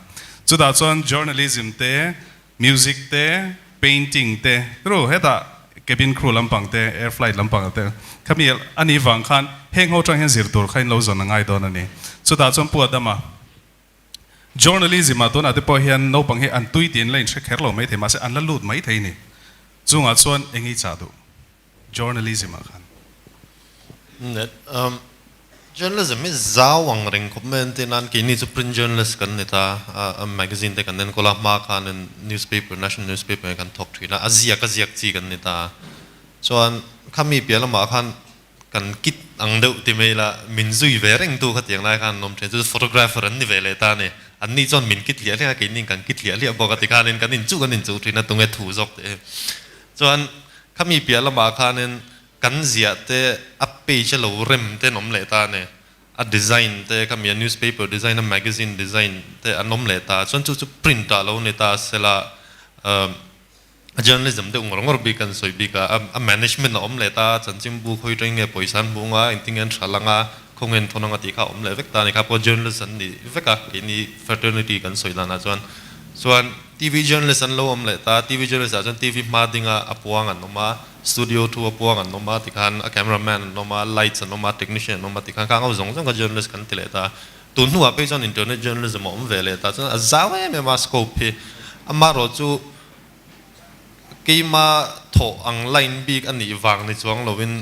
Chutah chuan journalism te, music te, painting te, tru hetah cabin crew lampang te, air flight lampang te khami a nih vang khan heng ho tang hian zir tur kha in lo zawn a ngai dawn a ni. Chutah chuan Pu Adama Journalism ah tunah te pawh hian naupang hi an tui tiin la inhre kher lo maithei mahse an la lut maithei ni. Chungah chuan eng i chah duh journalism ah khan?
Net, um, journalism hi zau ang reng khawp mai an tih nan keini chu print journalist kan ni ta a, magazine te kan enkawl a, hma khanin newspaper, national newspaper kan thawk thin a, a ziak a ziak chi kan ni ta. Chuan khami piah lamah khan Kan kit ang deuh ti mai ila, min zui ve reng tu khatiang lai khan an awm thin. Chu chu photographer an ni ve leh ta a ni. Anni chuan min kit hliah hliah a, keini kan kit hliah hliah bawk a tikhanin kan inchuh kan inchuh thin a, tunge thu zawk tih hi. Chuan khami piah lamah khanin kan ziah te a page a lo rem te an awm leh ta a ni. A design te khami a newspaper design a magazine design te an awm leh ta. Chuan chu chu print ah lo ni ta sela Journalism deuh ngawr ngawr bik an sawi bik a, a management a awm leh ta, chanchinbu khawi tawng nge pawisa an hmuh anga, engtin nge an hral anga, khawnge an thawn anga tih kha a awm leh vek ta a ni kha pawh journalist an ni vek a, keini fraternity kan sawi danah chuan. Chuan TV journalist an lo awm leh ta, TV journalist ah chuan TV hma dinga a puang an awm a, studio thu a puang an awm a tikhan a cameraman an awm a, lights an awm a, technician an awm a tikhan khang ho zawng zawng kha journalist kan ti leh ta. Tun hnuah phei chuan internet journalism a awm ve leh ta chuan a zau em em a scope hi, amaherawhchu Keima thawh ang line bik a nih vang ni chuang lovin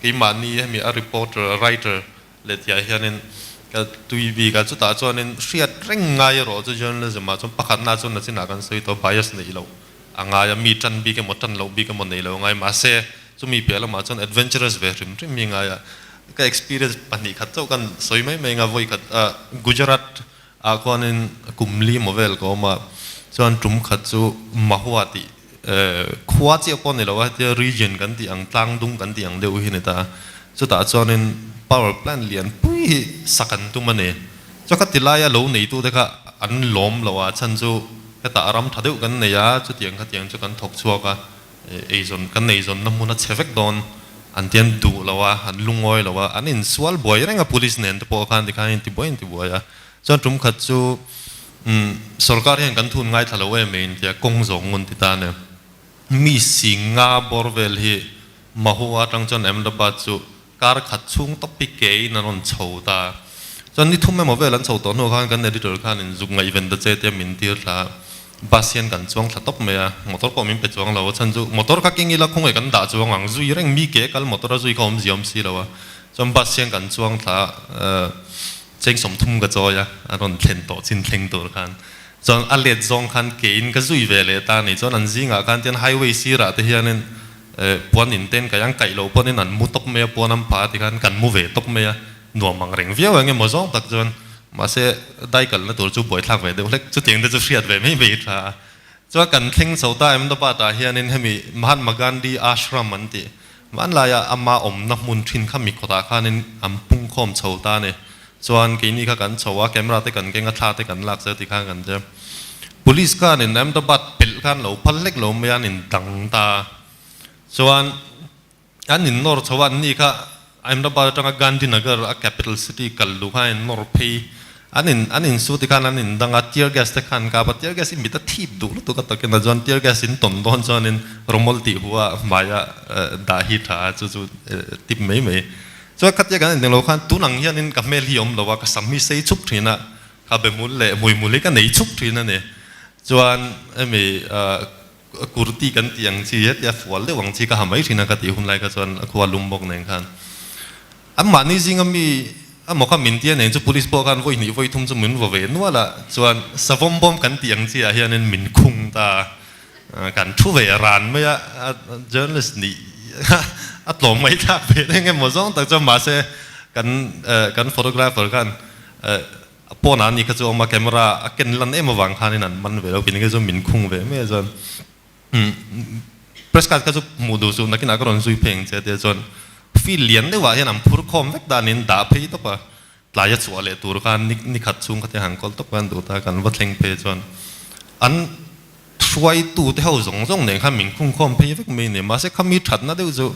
keimahni hemi a reporter, a writer leh tihah hianin ka tui bik a, chutah chuanin hriat reng ngai erawh chu journalism ah chuan pakhatna chuan nachinah kan sawi tawh bias neih loh a ngai a, mi tan bik emaw tan loh bik emaw neih loh a ngai mahse chumi piah lamah chuan adventurous ve hrim hrim hi ngai a, ka experience 2 khat chauh kan sawi mai mai anga vawi khat Gujarat Ah khuanin kum li maw vel ka awm a, chuan tum khat chu Mahua tih khua chiah pawh ni lo a, hetia region kan tih ang tlang dung kan tih ang deuh hi a ni ta a, chutah chuanin power plant lian pui hi sak an tum a ni. Chuan kha ti laia lo neitute kha an lawm lo a, chhan chu hetah ram tha deuh kan nei a, chutiang khatiang chu kan thawk chhuak a, Eizawn kan eizawnna hmun a chhe vek dawn an ti an duh lo a, an lungawi lo a, an insual buai reng a police nen te pawh khan tikhan an intibuai an intibuai a. Chuan tum khat chu umm sorkar hian kan thun ngaithla lo em em tia kawng zawng ngun ti ta nia. Mi singa bawr vel hi Mahua atang chuan Ahmedabad chu kar khat chhung tawp hi ke in an rawn chho ta. Chuan ni thum emaw vel an chho tawh hnuah khan kan editor khan in zuk ngaihven ta che tia min tir thla a, bus hian kan chuang thla tawp mai a, motor pawh min pe chuang lo a, chhan chu motor kha keng ila khawngaih kan dah chuang ang, zui reng mi ke kal motor a zui kha awmzia awm si lo a, chuan bus hian kan chuang thla a, cheng 30 ka chawi a, a rawn thlen tawh chin thleng tur khan. Chuan a let zawng khan ke in ka zui ve leh ta a ni, chuan an zingah khan tian highway sirah te hianin Puan in ten kai ang kaih loh pawhin an mu tawp mai a, puan an pha ti khan kan mu ve tawp mai a, nuam ang reng viau eng emaw zawng tak chuan mahse dai kalna tur chu buaithlak ve deuh hlek chutiang te chu hriat ve mai mai tha a. Chuan kan thleng chho ta Ahmedabad ah hianin hemi Mahatma Gandhi Ashram an tih hmanlaia ama awmna hmun thin kha mikhawtah khanin an pungkhawm chho ta a ni. Chuan keini kha kan chho a, camera te kan keng a, thla te kan lak zel ti khan kan che. Police khan in Ahmedabad pelh khan lo phal hlek lo mai a, an in dang ta a. Chuan an in nawr chho a, anni kha Ahmedabad atanga Gandhinagar a capital city kal duh khan an in nawr phei. An in an in su ti khan an in dang a, tear gas te khan an kap a, tear gas hi mit a thip duh lutuk a takin a, chuan tear gas in tawn dawn chuanin rawmawl tih hu a hmaia dah hi tha a, chu chu tip mai mai. Chuan khatia kan ineng lo khan tun ang hianin ka hmel hi awm lo a, ka sam hi sei chhup thin a, ka be hmul leh hmuihmul hi ka nei chhup thin a ni. Chuan hemi kurti kan tih ang chi hetia fual deuh ang chi ka ha mai thin a ka tih hun lai kha chuan a khua lum bawk nen khan. Anmahni zinga mi A maw kha min tia nen chu police pawh khan vawi hnih vawi thum chu min vaw ve nual a, chuan savawm bawm kan tih ang chiah hianin min khung ta a, kan thu ve ran mai a, journalist nih a tlawm ngaihthlak ve reng emaw zawng tak chuan mahse kan kan photographer khan a pawnah ani kha chu a awm a, camera a ken lan em avang khanin an man ve lo, kei ni chu min khung ve mai a chuan. Press card kha chu hmuh duh suh nakinah ka rawn zui phei ang che tia chuan field lian deuhah hian an phur khawm vek danin dah phei tawp a, tlai a chhuah leh tur khan ni khat chhung kha te han kawl tawp khan duh ta kan va thleng phei chuan an hruaitu te ho zawng zawng nen khan min khung khawm phei vek mai a ni. Mahse khami thatna deuh chu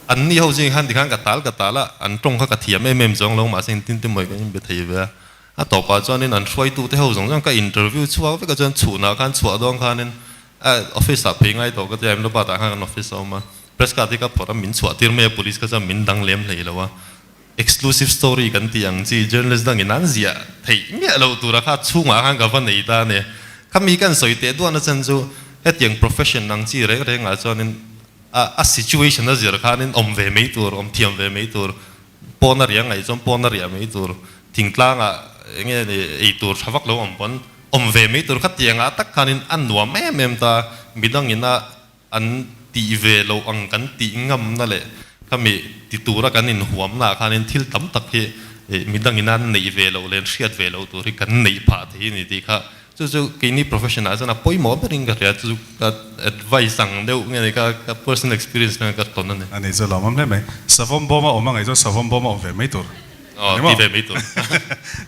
anni ho zing khan tikhan ka tal ka tal a, an tawng kha ka thiam em em zawng lo mahse engtin te mawi kan inbe thei ve a. A tawpah chuanin an hruaitute ho zawng zawng ka interview chhuak vek a chuan chhunah khan chhuah dawn khanin office ah phei ngai tawh ka tia Ahmedabad ah khan kan office a awm a, press card hi ka phawrh a min chhuah tir mai a police kha chuan min dang lem hlei lo a, exclusive story kan tih ang chi journalist dangin an ziah theih miah loh tura kha chhungah khan ka va nei ta a ni. Khami kan sawi teh duahna chan chu hetiang profession ang chi reng rengah chuanin a situation a zir khanin awm ve mai tur, awm thiam ve mai tur. Pawn a riah ngaih chuan pawn a riah mai tur, thingtlangah eng nge ni ei tur tha vak lo awm pawn awm ve mai tur kha tiangah tak khanin a nuam em em ta, midangin a an tih ve loh ang kan tih ngamna leh khami ti tura kan inhuamnaah khanin thil tam tak hi midangin an neih ve loh leh an hriat ve loh tur hi kan neih phah thei a ni tih kha Chu chu keini profession ah chuan a pawimawh berin ka hria, chu chu ka advice ang deuh nge ni ka ka personal experience nge ka tawn a ni.
A ni chu lawmawm hle mai. Savawm bawm a awm a ngaih chuan savawm bawm a awm ve mai tur.
Aw ti ve mai tur.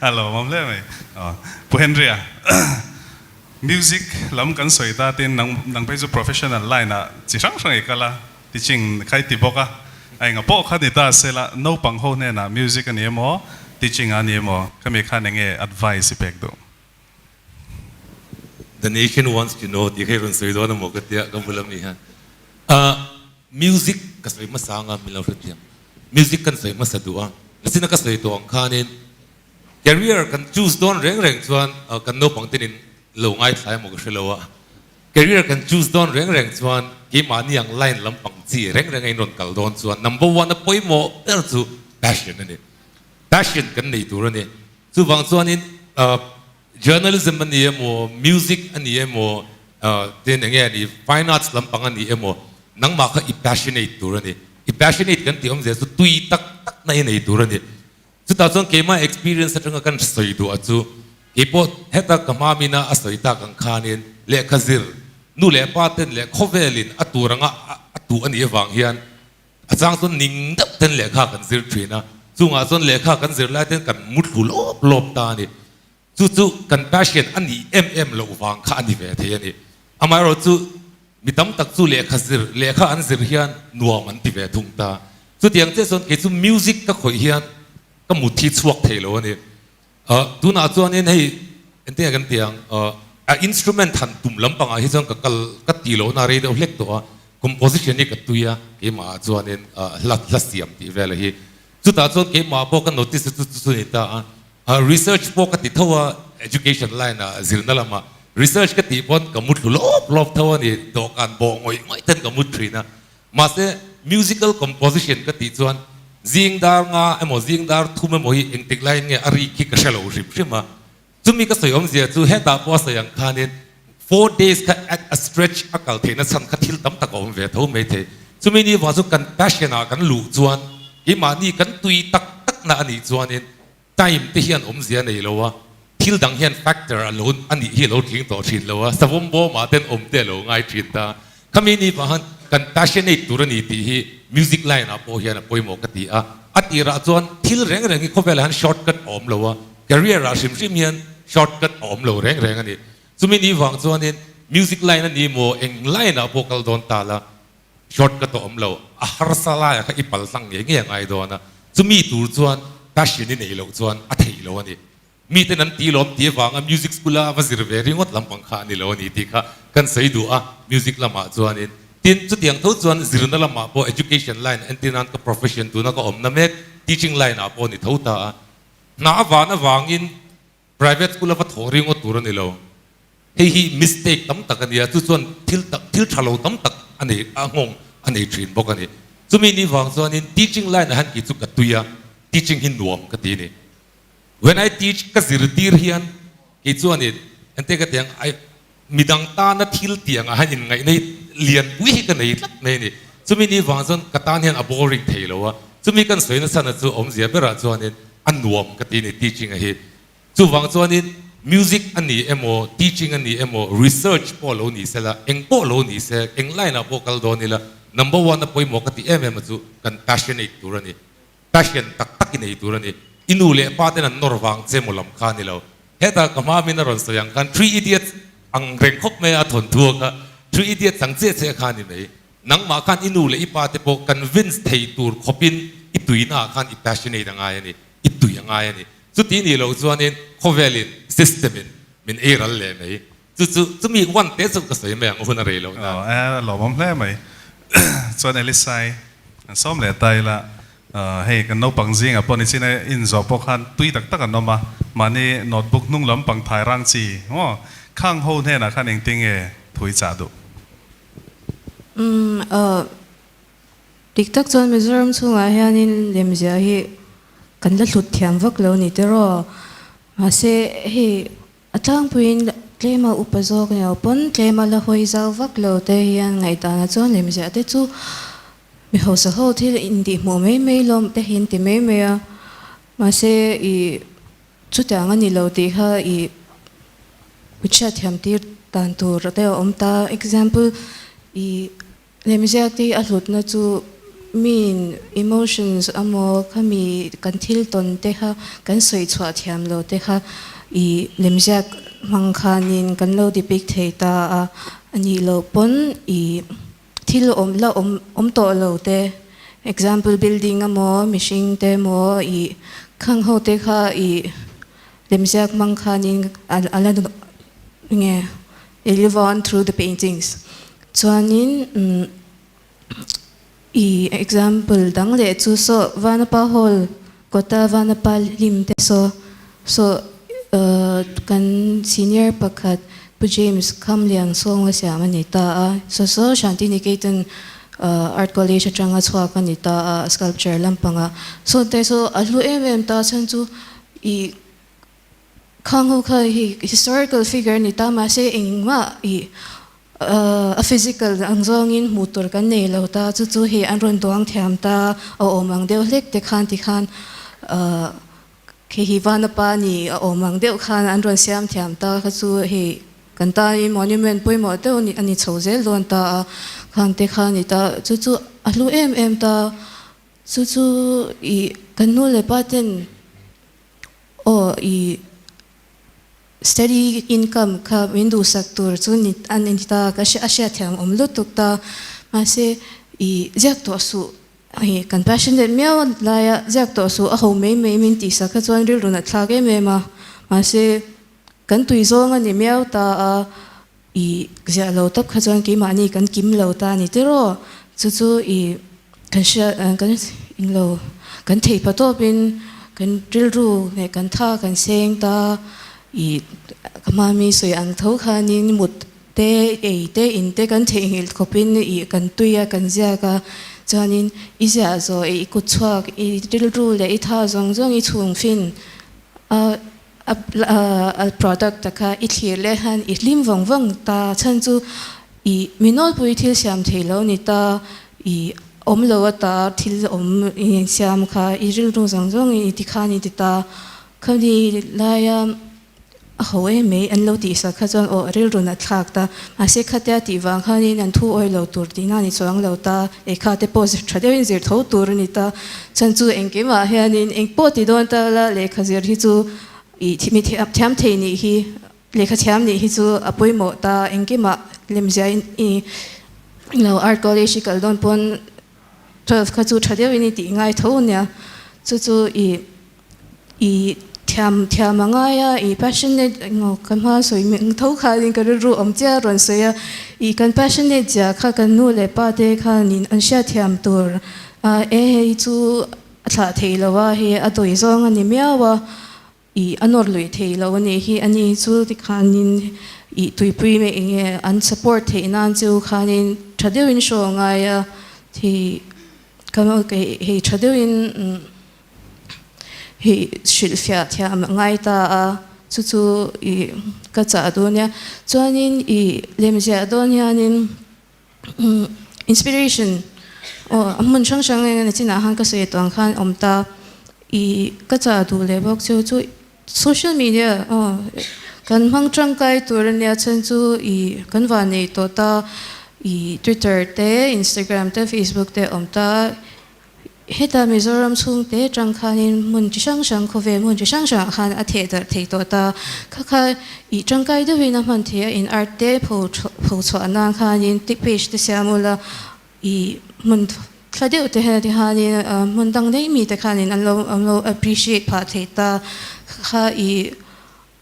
A lawmawm hle mai. Aw Pu Henry-a music lam kan sawi ta tin nang nang phei chu professional line ah chi hrang hrang i kal a, teaching kha i ti bawk a, a enga pawh kha ni ta sela naupang ho hnenah music a ni emaw teaching a ni emaw khami khan enge advice i pek duh?
The nation wants to know tih kha i rawn sawi dawn emaw ka tia ka bula mi hian. Ah music ka sawi hmasa anga min lo hrethiam. Music kan sawi hmasa duh a, nasina ka sawi tawh ang khanin career kan choose dawn reng reng chuan kan naupang ten in lo ngaithla emaw ka hre lo a, career kan choose dawn reng reng chuan keimahni ang line lampang chi reng reng a in rawn kal dawn chuan number one a pawimawh ber chu passion a ni. Passion kan nei tur a ni. Chuvang chuanin journalism a ni emaw, music a ni emaw, tin eng nge a ni, fine arts lampang a ni emaw, nangmah kha i passionate tur a ni. I passionate kan tih awmzia chu tui tak tak na i nei tur a ni. Chutah chuan keimah experience atanga kan sawi duh a chu, keipawh heta ka hma mina a sawi tak ang khanin lehkha zir, nu leh pa ten leh khawvelin a tur anga a tuh a nih avang hian A chang chuan ning deuh ten lehkha kan zir thin a, chungah chuan lehkha kan zir lai ten kan mu thlu lawp lawp ta a ni. Chu chu kan passion a nih em em loh vang kha a ni ve thei a ni. Amaherawh chu mi tam tak chu lehkha zir, lehkha an zir hian nuam an ti ve thung ta. Chutiang chiah chuan kei chu music ka khawih hian ka mut hi chhuak thei lo a ni. Tunah chuanin hei engtinge kan tih ang, a instrument han tum lampangah hi chuan ka kal ka tih lohna rei deuh hlek tawh a, composition hi ka tui a, keimahah chuanin hla hla siam tih vel hi. Chutah chuan keimah pawh ka notice chu chu chu ni ta a, research pawh ka ti tho a, education line ah zirna lamah research ka tih pawn ka mu thlu lawp lawp tho a ni, dawhkan bawh ngawih ngawih ten ka mu thin a. Mahse, musical composition ka tih chuan zing dar nga emaw zing dar thum emaw hi engtik laiin nge a rik hi ka hre lo hrim hrim a. Chumi ka sawi awmzia chu hetah pawh a sawi ang khanin 4 days kha at a stretch a kal theihna chhan kha thil tam tak a awm ve tho maithei. Chumi ni vang chu kan passion ah kan luh chuan keimahni kan tui tak takna a nih chuanin Time te hian awmzia nei lo a, thil dang hian factor a lo a nih hi a lo tling tawh thin lo a, savawm bawmah ten awm te a lo ngai thin ta. Khami ni vang han kan passionate tur a ni tih hi music line ah pawh hian a pawimawh ka ti a. A tirah chuan thil reng reng hi khawvelah hian shortcut a awm lo a, career ah hrim hrim hian shortcut a awm lo reng reng a ni. Chumi ni vang chuanin music line a ni maw eng line ah pawh kal dawn ta la, Shortcut a awm lo, a harsa laia kha i pal tlang ngei ngei a ngai dawn a, chumi tur chuan passion i neih loh chuan a theih lo a ni. Miten an ti lawm ti avanga music school a va zir ve ringawt lampang kha a ni lo a ni tih kha kan sawi duh a, music lamah chuanin. Tin, chutiang tho chuan zirna lamah pawh education line entir nan ka profession tuna ka awmna mek teaching line ah pawh a ni tho ta a, hna a van avangin Private school a va thawh ringawt tur a ni lo. Hei hi mistake tam tak a ni a, chu chuan thil tak thil tha lo tam tak a nei a nghawng a nei thin bawk a ni. Chumi ni vang chuanin teaching line ah hian kei chu ka tui a. teaching hi nuam ka ti a ni. When I teach ka zirtir hian kei chuanin ente ka ti ang I midang tana thil tih angah hian inngaihna hi lianpui hi ka nei tlat mai a ni. Chumi ni vang chuan ka tan hian a boring thei lo a, chumi kan sawi nasa na chu awmzia berah chuanin a nuam ka ti a ni teaching a hi. Chuvang chuanin music a ni emaw, teaching a ni emaw, research pawh lo ni sela, eng pawh lo ni se, eng line ah pawh kal dawn ila, number one a pawimawh ka ti em em a chu kan passionate tur a ni. Passion tak tak i nei tur a ni. I nu leh pa ten an nawr vang che maw lam kha a ni lo. Hetah ka hma min a rawn sawi ang khan Three Idiots ang reng khawp mai a thawnthu a kha Three Idiots ang chiah chiah kha a ni mai. Nangmah khan i nu leh i pa te pawh convince thei tur khawpin i tuina ah khan i passionate a ngai a ni, i tui a ngai a ni. Chuti nih loh chuanin khawvelin system in min ei ral leh mai. Chu chu chumi one te chu ka sawi mai ang hun a rei loh nan.
Aw a lawmawm hle mai. Chuan Elisai an sawm leh ta ila hei kan naupang zingah pawh nichin a inzawh pawh khan tui tak tak an awm a, mahni notebook hnung lam pang thai rang chi maw khang ho hnenah khan engtin nge thu i chah duh?
Umm aw Dik tak chuan Mizoram chhungah hianin lemzia hi kan la hlut thiam vak lo ni tiraw. Mahse hei a tlangpuiin tlema upa zawk ni lo pawn tlema la hawi zau vak lo te hian ngaihdanah chuan lemzia te chu mi hausa ho thil intihhmuh mai mai lawm te hi an ti mai mai a. Mahse ih chutiang a ni lo tih kha ih hriat thiam tir dan tur te a awm ta. Example ih. Lemziak hi a hlutna chu miin emotions amaw khami kan thil tawn te kha kan sawi chhuah thiam lo te kha i lemziak hmang khanin kan lo depict thei ta a, a nih loh pawn i thil awm la awm awm tawh lo te example building amaw mihring te emaw i khang ho te kha i lemziak hmang khanin a la nge I live on through the paintings. Chuanin umm i example dang leh chu saw Vanapa Hall kawta Vanapa lim te saw saw kan senior pakhat Pu James Khamliang Sawnga siam a ni ta a, saw saw Shantiniketan Art College atanga chhuak a ni ta a sculpture lampanga. Saw te saw a hlu em em ta chhan chu i Khang ho kha hi historical figure ni ta mahse engmah ih a physical ang zawngin hmuh tur kan nei lo ta chu chu hei an rawn duang thiam ta a awm ang deuh hlek te khan tikhan khi hi Vanapa ni a awm ang deuh khan an rawn siam thiam ta kha chu hei kan tanin monument pawimawh deuh a ni chho zel dawn ta a khang te kha ni ta chu chu a hlu em em ta chu chu ih kan nu leh pa ten Aw i steady income kha min duhsak tur chu ni a ni ta ka a hriatthiam awm lutuk ta mahse i ziak tawh suh i kan passionate miau laia ziak tawh suh a ho mai mai min tihsak kha chuan rilru nat thlak em em a mahse kan tui zawng a ni miau ta a i ziah lo tawp kha chuan keimahni kan kim lo ta a ni tiraw chu chu i kan hria kan englo kan theih pa tawpin kan rilru leh kan tha kan seng ta i ka hmami sawi ang tho khanin mut te ei te in te kan theihnghilh khawpin i kan tui a kan ziak a chuanin i ziah zawh i kut chhuak i rilru leh i tha zawng zawng i chhung fin a. A product te kha i thlir leh han i hlim vawng vawng ta chhan chu i mi nawlpui thil siam thei lo ni ta i awm lo ata thil awm i siam kha i rilru zawng zawng i ti khan i ti ta khami laia a ho em mai an lo tih sak kha chuan aw rilru nat thlak ta mahse khatia tih vang khanin an thu awi lo tur tihna a ni chuang lo ta lehkha te pawh tha deuhin zir tho tur a ni ta. Chhan chu engkimah hianin eng pawh ti dawn ta la lehkha zir hi chu ih mi thiam thei nih hi lehkha thiam nih hi chu a pawimawh ta engkimah lemzia in ih lo art college i kal dawn pawn 12 kha chu tha deuhin i tih ngai tho nia chu chu ih I thiam thiam a ngai a, i passionate emaw ka hma sawi meng tho khanin ka rilru awm chiah a rawn sawi a, i kan passionate zia kha kan nu leh pa te khanin an hriat thiam tur a, e hei chu a thlah thei lo a, hei a dawi zawng a ni miau a, i a nawr luih thei lo a nih hi, ani chu tikhanin i tuipui mai eng nge an support theih nan chu khanin tha deuhin show a ngai a, hei ka hei tha deuhin. Hei hrilhfiah thiam a ngai ta a, chu chu i ka chah dawn nia. Chuanin i lemziah dawn hianin inspiration aw a hmun hrang hrang eng emaw chinah khan ka sawi tawh ang khan awm ta. I ka chah duh leh bawk chu chu social media aw kan hmang tangkai tur ania chhan chu i kan van nei tawh ta i Twitter te Instagram te Facebook te awm ta. Heta Mizoram chhungte atang khanin hmun chi hrang hrang, khawvel hmun chi hrang hrangah khan a theh darh thei tawh ta. Kha kha ih tangkai deuhin a hman thei a, in art te pho pho chhuah nan khanin tik page te siam ula ih hmun thla deuh te hian tikhanin hmun dang daih mite khanin an lo an lo appreciate phah thei ta. Kha kha ih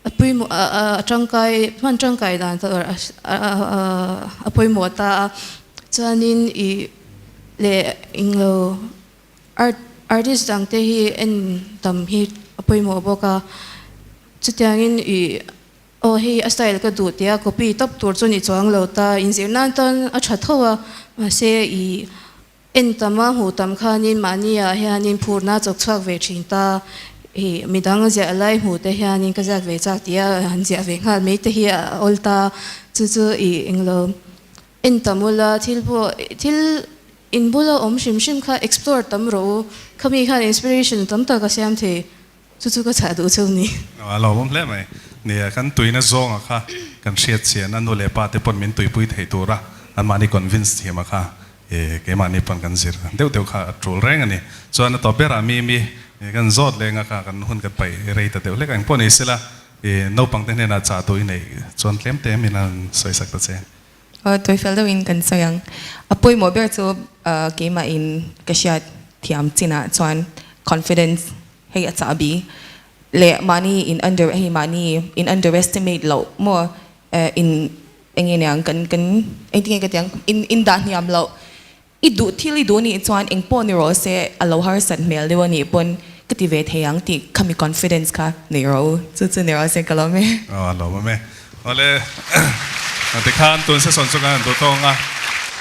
A pawimawh a tangkai hman tangkai dan tur a pawimawh ta a, chuanin ih leh englo art artist dang te hi en tam hi a pawimawh bawk a, chutiangin ih aw hei a style ka duh tia copy tawp tur chu ni chuang lo ta, inzir nan tan a tha tho a, mahse ih En tam a hmuh tam khanin mahniah hianin phurna chawk chhuak ve thin ta. Ih, midang ziah lai hmuh te hianin ka ziak ve chak tih a han ziah ve nghal mai te hi a awl ta. Chu chu ih englo en tam ula thil pawh thil inbula awm hrim hrim kha explore tam rawh u. Khami khan inspiration tam tak a siam thei. Chu chu ka chhah duh cheu ni.
A lo awm hle mai. Nia, kan tuina zawnga kha kan hriat chian a, nu leh pa te pawn min tuipui thei tura anmahni convince thiam a kha keimahni pawn kan zir deuh deuh kha a tul reng a ni. Chuan a tawp berah mi mi kan zawt leng a kha kan hun kan paih rei ta deuh hlek a, engpawh ni sela naupangte hnenah chah duh i neih chuan tlem te min han sawisak ta che.
Tawi fel deuhin kan sawi ang. A pawimawh ber chu keimahin ka hriat thiam chinah chuan confidence hei a chahbi leh mahni in under hei mahni in underestimate loh maw in eng nge niang kan kan engtin nge ka ti ang in in dah hniam loh i duh thil i duh nih chuan eng pawh ni rawh se a lo harsat hmel deuh a nih pawn ka ti ve thei ang tih khami confidence kha nei rawh u chu chu ni rawh se ka lawm e.
Aw a lawm awm e. Awle tikhan tun session chu kan han duh tawng a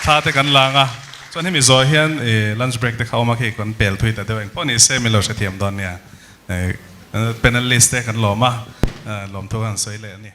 thla te kan lang a chuan hemi zawh hian lunch break te kha awm a khi kan pel thui ta deuh eng pawh ni se min lo hrethiam dawn nia panelist te kan lawm a lawmthu kan sawi leh a ni.